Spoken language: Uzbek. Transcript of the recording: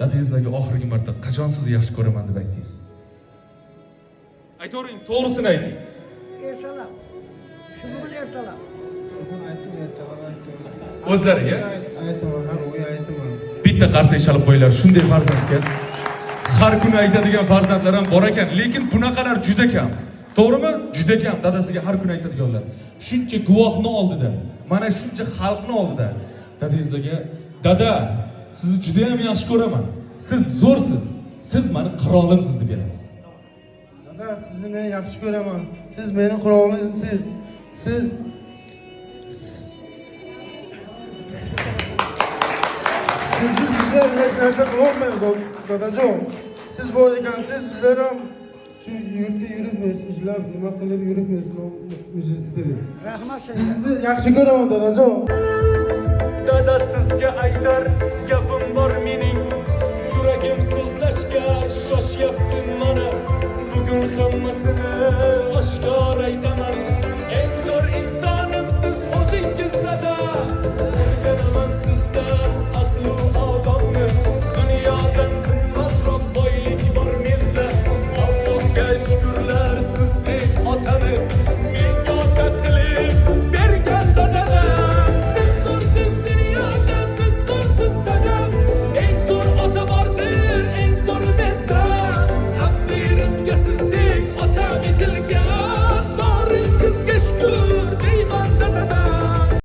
Dadangizlarga oxirgi marta qachon sizni yaxshi ko'raman deb aytdingiz? Aytavering, to'g'risini ayting. Ertalab. Shu bugun ertalab. Bugun aytdim, ertalab aytdim. O'zlariga? Aytaman, har oy aytaman. Bitta qarsak chalib qo'yinglar shunday farzandga. Har kuni aytadigan farzandlar ham bor ekan, lekin bunaqalar juda kam. To'g'rimi? Juda kam dadasiga har kuni aytadiganlar. Shuncha guvohni oldida, mana shuncha xalqni oldida dadangizlarga, dada, sizni juda ham yaxshi ko'raman. Siz zo'rsiz. Siz mani qirolimsiz deb berasiz. Dada, sizni men yaxshi ko'raman. Siz meni qirolimsiz. Siz Sizsiz bizlar hech narsa qilolmaymiz, dadajon. Siz bor ekansiz, bizlar ham shu yurtda yuribmiz, ishlab, nima qilib yuribmiz, o'zingiz. Rahmat sizga. Sizni yaxshi ko'raman, dadajon. Dada, sizga aytar gapim bor mening. Yuragim so'zlashga shoshyapti mana. Bugun hammasini